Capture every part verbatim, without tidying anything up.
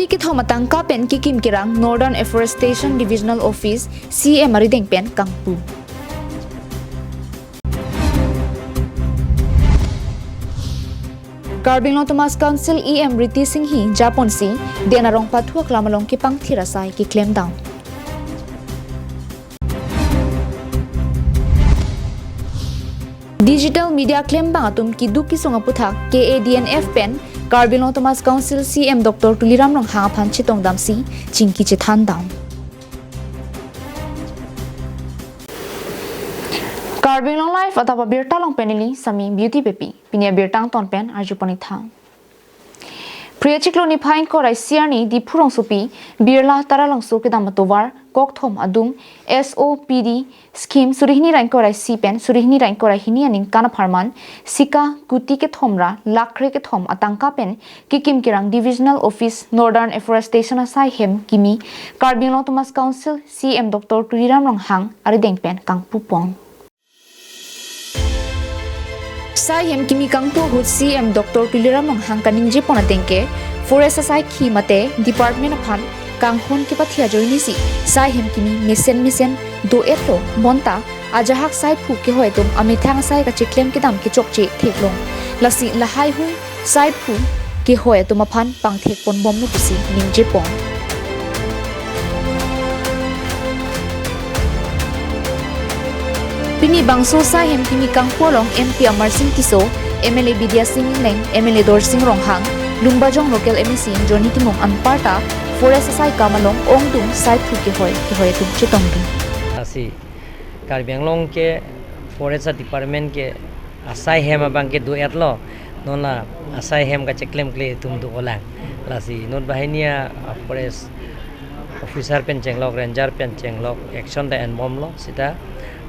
Kethom atangka pen kekim kerang Northern Afforestation Divisional Office, C M arideng pen kangpu. Karbi Anglong Autonomous Council E M Riti Singhi japonsi, Den Arong pathu aklam along kepangthir asai keklem down. Digital media klembang atum keduk kesung aputhak K A D N F pen Karbi Anglong Autonomous Council C M Doctor Tuliram Ronghang aphan chetong damsi chingki chethan down. Karbi Anglong Live adap abirta along pen neli Sami Beauty Pepi. Pini abirta angton pen arjupon-ik tha. Phre achiklo niphai ingkoi ra isi arni Diphu rongsopi Birla Taralangso kedam atovar kokthom adung S O P D scheme suri hini ra ingkoi ra isi pen suri hini ra ingkoi ra hini aningkan apharman sika kuti kethom ra lakh kre kethom atangka pen kekim kerang Divisional Office Northern Afforestation asai hem kimi Karbi Anglong Autonomous Council C M Doctor Tuliram Ronghang arideng pen kangpupon. Sai hem kimi kangpu ahut C M Doctor Tuliram Ronghang kaningjepon ateng ke, Forest asai khi mate department aphan kanghon kepathi ajoinesi sai hem kimi mesen mesen do-etlo, bonta ajahak saiphu kehoi atum amethang asai kacheklem kedam kechokche theklong. Lasi lahaihui saiphu kehoi atum aphan pangthekponbomlo pusi ningjepon. Pini bangso sai hem kimi kangpu along M P Amarsing Tisso, M L A Bidya Sing Engleng, M L A Dorsing Ronghang, Lumbajong local M A C Johnny Timung anparta Forest asai kam along ongdung saiphu kehoi kehoi atum chetongdun. Lasi Karbi Anglong ke Forest Department ke asai hem abang ke do-etlo, non la asai hem kacheklemkle atum do-olang. Lasi non banghini a-forest officer pen chenglok, ranger pen chenglok, action ta enbomlo, seta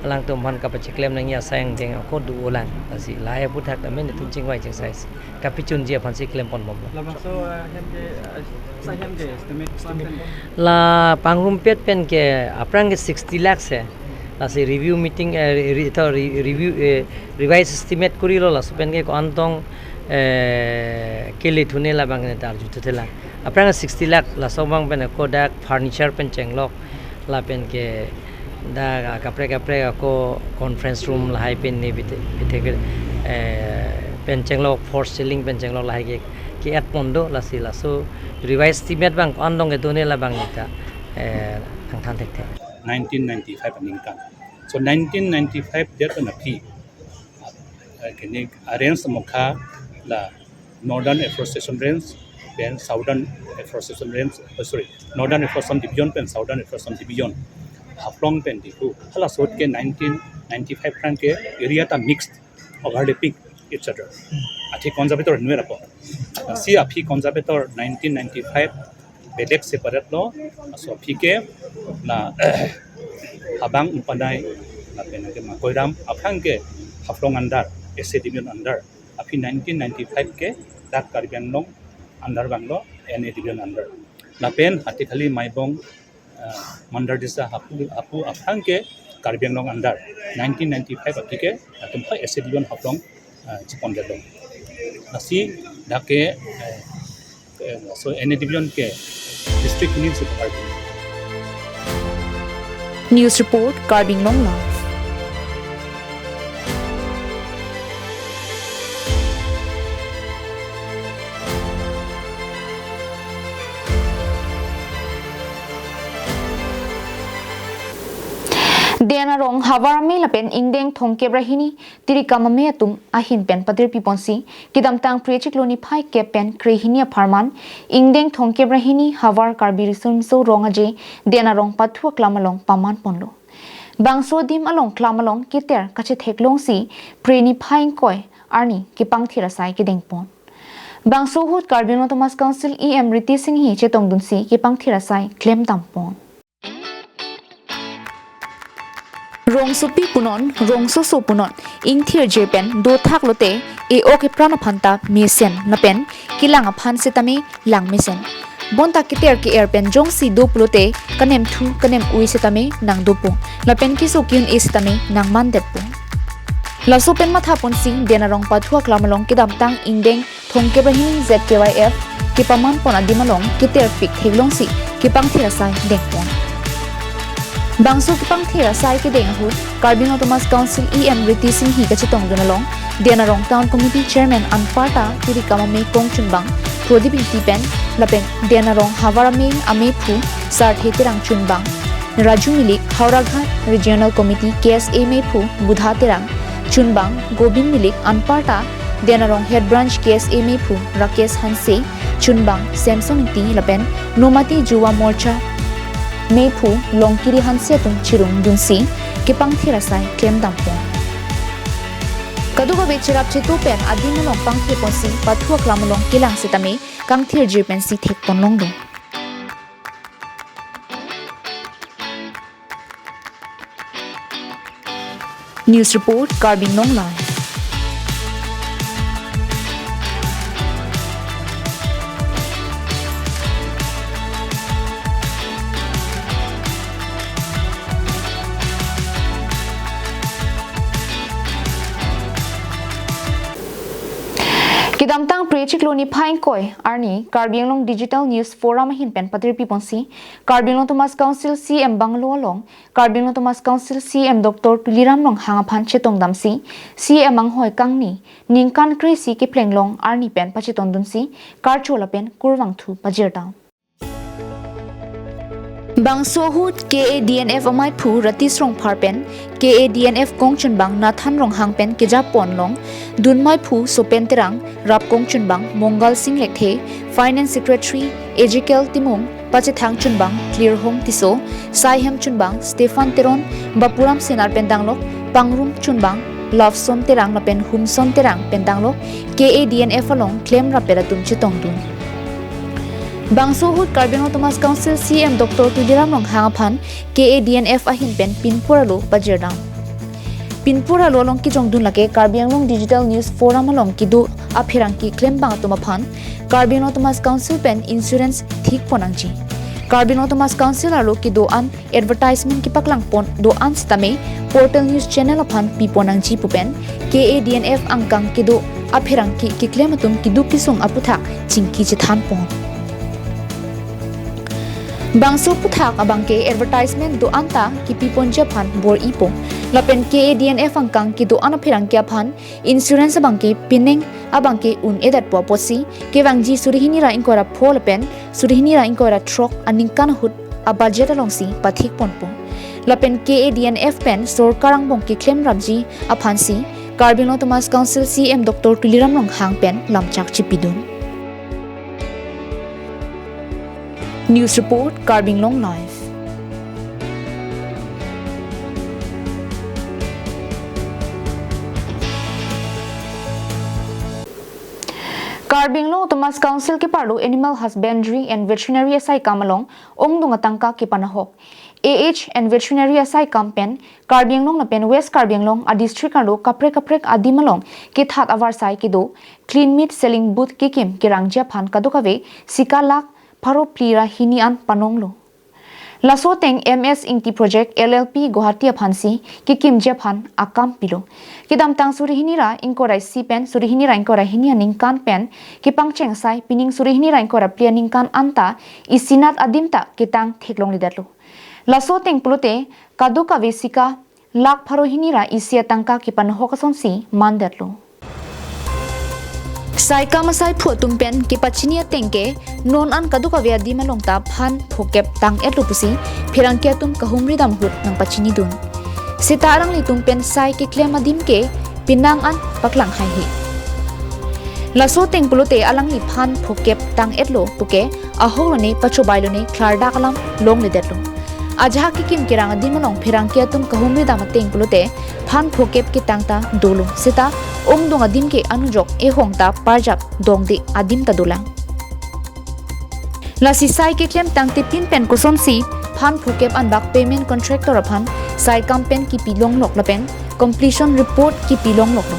alangtum aphan kapacheklem nangji asai angdeng ako do-olang. Lasi lahai aphuthak amen itum chingvai chingsai si kapachunji aphansi klemponbomlo. Labangso, eh, hem ke, eh, sai hem ke estimate plan pen? La pangrumpet pen ke aphrang ke sixty lakhs he. Lasi review meeting, eh, re-, re-, to re-, review, eh, revise estimate korilo, laso pen ke ko-an tong, eh, kele thune labang ne ta arjuthuthelang. Aphrang sixty lakh, laso abang pen ako dak furniture pen chenglok, lapen ke dak kaprek kaprek ako conference room lahai pen ne bithe, bithe ke, eh, pen chenglok, false ceiling pen chenglok lahai ke, ke-etpon do. Lasi laso revise estimate abang ko-an tong kedo ne labang ne ta, eh, nangthan thekthe. Nineteen ninety-five aningkan. So nineteen ninety-five det pen aphi, eh, kini a-range mokha la Northern Afforestation Range pen Southern Afforestation Range, oh, sorry, Northern Afforestation Division pen Southern Afforestation Division, Haflong pen Diphu, hala ahut ke nineteen ninety-five aphrang ke area ta mixed, overlapping each other. Aphi conservator nue rapo. Si aphi conservator nineteen ninety-five bedek separate lo, laso aphi ke la Habang Umpanai, lapen ke Makoiram, aphrang ke Haflong under, S A Division under. Aphi nineteen ninety-five ke dak Karbi Anglong under abang lo, N A Division under. Lapen Hathikhali, Maibong, ah, Mandardisa, Haphu, Haphu aphrang ke Karbi Anglong under. Nineteen ninety-five aphi ke latum aphan S A Division Haflong, ah, chepondetlo. Lasi dak ke, eh, eh, so N A Division ke district hini si pakardi. News report, Karbi Anglong Live. Den Arong havar amei lapen ingdeng thomkep ra hini tirikam amei atum ahin pen patirpiponsi, kedamtang Phre achiklo niphai kep pen krehini apharman, ingdeng thomkep ra hini havar Karbi Riso Nimso Rong Aje Den Arong pathu aklam along pamanponlo. Bangso adim along klam along keter kachetheklongsi Phre niphai ingkoi arni kepangthir asai kedengpon. Bangso ahut Karbi Anglong Autonomous Council E M Riti Singhi chetongdunsi kepangthir asai klemdampon. Rongsopi punon, rongsoso punon, ingthir jirpen dothak lote, e-ok epran aphan ta mesen, lapen kelang aphan setame lang mesen. Bonta keter ke-er pen jongsi do pulote, kanemthu, kanem-ui setame nangdopo. Lapen keso ke-un-e setame nangmandetpo. Laso pen mathaponsi, Den Arong pathu aklam along kedamtang ingdeng thomkep ra hini Z K Y F, kepaman pon adim along keterpik theklongsi kepangthir asai dengpon. Bangso kepangthir asai kedeng ahut Karbi Anglong Autonomous Council E M Riti Singhi kachetongdun along Diyanarong Town Committee Chairman anparta Tirikam Amei Kongchunbang Prodip Ingti pen lapen Diyanarong Havar Amei Ameiphu Sarthe Terang Chunbang, Raju Milik Howraghat Regional Committee K S A Meiphu Budha Terang Chunbang, Gobin Milik anparta Diyanarong Head Branch K S A Meiphu Rakesh Hanse Chunbang, Samson Ingti lapen Nomati Juwa Morcha Meiphu Longkiri Hanse atum chirungdunsi kepangthir asai klemdampon. Kadokave cherap chetu pen adim along pangthir ponsi pathu aklam along kelang setame kangthirjir pensi thekpon longdun. News report, Karbi Anglong Live. Kedamtang Phre chiklo niphai ingkoi arni Karbi Anglong Digital News Forum ahin pen patirpi ponsi Karbi Anglong Autonomous Council C M Bungalow along Karbi Anglong Autonomous Council C M Doctor Tuliram Ronghang aphan chetongdamsi C M anghoi kangni ningkan kre-isi keplenglong arni pen pachetongdunsi karcho lapen kurvangthu pajirdam. Bangso ahut K A D N F ameiphu Ratis Rongphar pen K A D N F kongchunbang Nathan Ronghang pen kejapon longdun meiphu Sopen Terang, rap kongchunbang Mongal Sing Lekthe, Finance Secretary Ezekiel Timung, pachethang chunbang Klirhong Tisso, saihem chunbang Stephen Teron, Bapuram Senar pen danglok pangrum chunbang Loveson Terang lapen Humson Terang pen danglok K A D N F along klemrap pen atum chetongdun. Bangso ahut Karbi Anglong Autonomous Council C M Doctor Tuliram Ronghang aphan K A D N F ahin pen pinpur alo pajirdam. Pinpur alo along kejongdun lake Karbi Anglong Digital News Forum along kedo apherangke klembang atum aphan Karbi Anglong Autonomous Council pen insurance thikpon nangji, Karbi Anglong Autonomous Council arlo kedo-an advertisement kepaklangpon do-an setame portal news channel aphan pipon nangji pu pen K A D N F angkang kedo apherangke keklem atum keduk kesung aputhak chingki chethanpon. Bangso aputhak abangke advertisement do-an ta kepiponji aphan bor-ipo. Lapen K A D N F angkang kedo-an apherangke aphan insurance abangke pining abangke un-edetpo apotsi kevangji suri hini ra ingkoi ra pho lapen suri hini ra ingkoi ra throk aningkan ahut abudget alongsi pathikponpo. Lapen K A D N F pen sorkar angbong keklemrapji aphansi Karbi Anglong Autonomous Council C M Doctor Tuliram Ronghang pen lamchak chipidun. News report, Karbi Anglong Live. Karbi Anglong Autonomous Council keparlo Animal Husbandry and Veterinary asaikam along ongdung atangka kepanahok. A H and Veterinary asaikam pen Karbi Anglong lapen West Karbi Anglong adistrict arlo kaprek kaprek adim along kethat avarsai kedo Clean Meat Selling Booth kekim kerangji aphan kadokave sika lakh pharo phli ra hini an panonglo. Laso ateng M S Ingti Project L L P Guwahati aphansi kekimji aphan akam pilo. Kedamtang suri hini ra ingkoi ra isi pen suri hini ra ingkoi ra hini aningkan pen kepangcheng asai pining suri hini ra ingkoi ra phli aningkan anta isinat adim ta ketang theklongledetlo. Laso ateng pulote kadokave sika lakh pharo hini ra isi atangka kepanahok asonsi mandetlo. Saikam asaiphu atum pen kepachini ateng ke non an kadokave adim along ta phan phokep tang-etlo pusi pherangke atum kahumri dam ahut nangpachinidun. Seta alanglitum pen sai keklem adim ke penang an paklang haihe. Laso ateng pulote alangli phan phokep tang-etlo puke ahok lone pachobai lone klardak alam longledetlo. Ajahak kekim kerang adim along pherangke atum kahumri dam ateng pulote phan phokep ketang ta dolo. Seta ongdung adim ke anujok ehong ta parjap dongde adim ta dolang. Lasi sai keklem tangte pin pen kosonsi phan phokep anbak payment contractor aphan saikam pen kipi longlok lapen completion report kipi longloklo.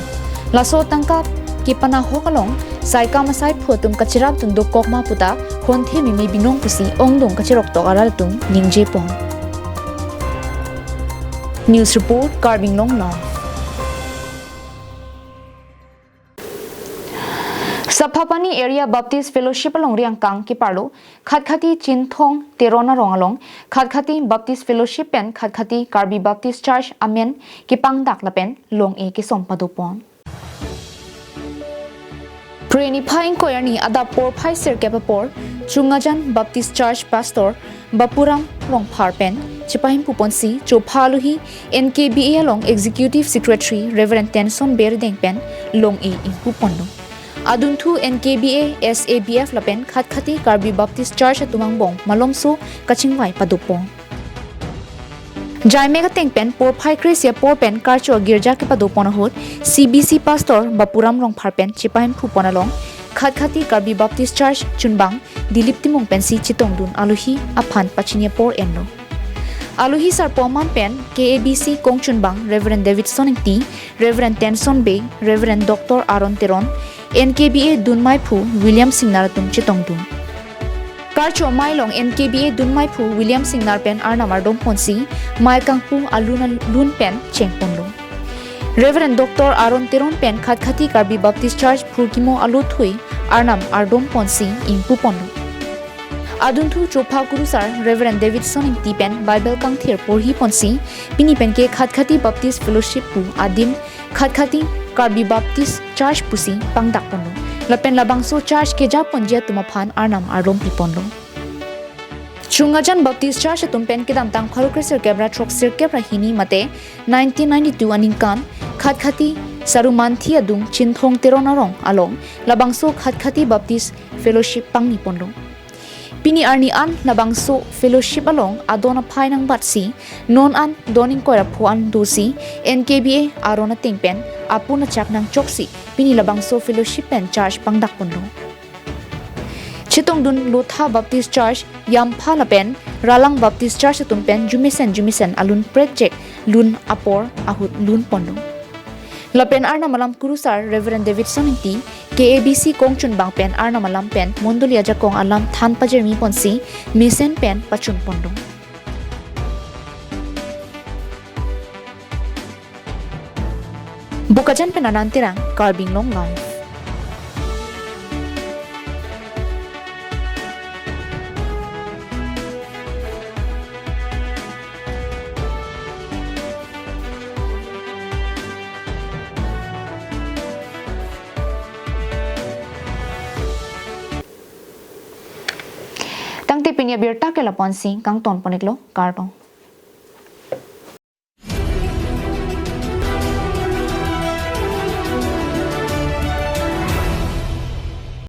Laso atangka kepanahok along saikam asaiphu atum kacherapdun dokok ma puta honthe meme binong pusi ongdung kacheroktok arat atum ningjepon. News report, Karbi Anglong Live. Chaphapani Area Baptist Fellowship alongri angkang keparlo Khatkhati Chinthong Teron arong along Khatkhati Baptist Fellowship pen Khatkhati Karbi Baptist Church amen kepangdak lapen long-e kesom padopon. Phre niphai ingkoi arni adap porphai sirkep apor Chungajan Baptist Church Pastor Bapuram Rongphar pen chepahemphu ponsi chopha alohi N K B A along Executive Secretary Reverend Tenson Bey arideng pen long-e ingpu ponlo. Adunthu N K B A, S A B F lapen Khatkhati Karbi Baptist Church atum angbong malomso kachingvai padopon. Jaimek ateng pen porphai kre-isi apor pen karcho agirja kepadopon ahut C B C Pastor Bapuram Rongphar pen chepahemphu pon along Khatkhati Karbi Baptist Church chunbang Dilip Timung pensi chetongdun alohi aphan pachini apor enlo. Alohi sarpo aman pen K A B C kongchunbang Reverend Davidson Ingti, Reverend Tenson Bey, Reverend Doctor Aaron Teron, N K B A dunmeiphu William Singnar atum chetongdun. Karcho amei along N K B A dunmeiphu William Singnar pen Arnam ardom ponsi mei kangpu alun alun pen chengponlo. Reverend Doctor Aaron Teron pen Khatkhati Karbi Baptist Church Phurkimo alothui Arnam ardom ponsi ingpu ponlo. Adunthu chopha kurusar Reverend Davidson Ingti pen Bible kangthir porhi ponsi pini pen ke Khatkhati Baptist Fellowship pu adim Khatkhati Karbi Baptist Church pusi pangdak ponlo. Lapen labangso church keja ponji atum aphan Arnam ardom pi ponlo. Chungajan Baptist Church atum pen kedamtang pharo kre sirkep ra throk sirkep ra hini mate nineteen ninety-two aningkan Khatkhati Sarumanthi adung Chinthong Teron arong along labangso Khatkhati Baptist Fellowship pangni ponlo. Pini arni an labangso fellowship along adon aphai nangbatsi non an don ingkoi ra pho an dosi N K B A aron ateng pen apun achak nangchoksi pini labangso fellowship pen church pangdak ponlo. Chetongdun Lotha Baptist Church, Yampha lapen Ralang Baptist Church atum pen jumesen jumesen alun prekjek lun apor ahut lun ponlo. Lapen Arnam alam kurusar Reverend Davidson Ingti, K A B C kongchunbang pen Arnam alam pen mondoli ajakong alam than pajirmi ponsi mesen pen pachun ponlo. Bokajan pen Anand Terang, Karbi Anglong Live. Tangte pini abirta ke lapu-ansi kangton pon-iklo, kardom.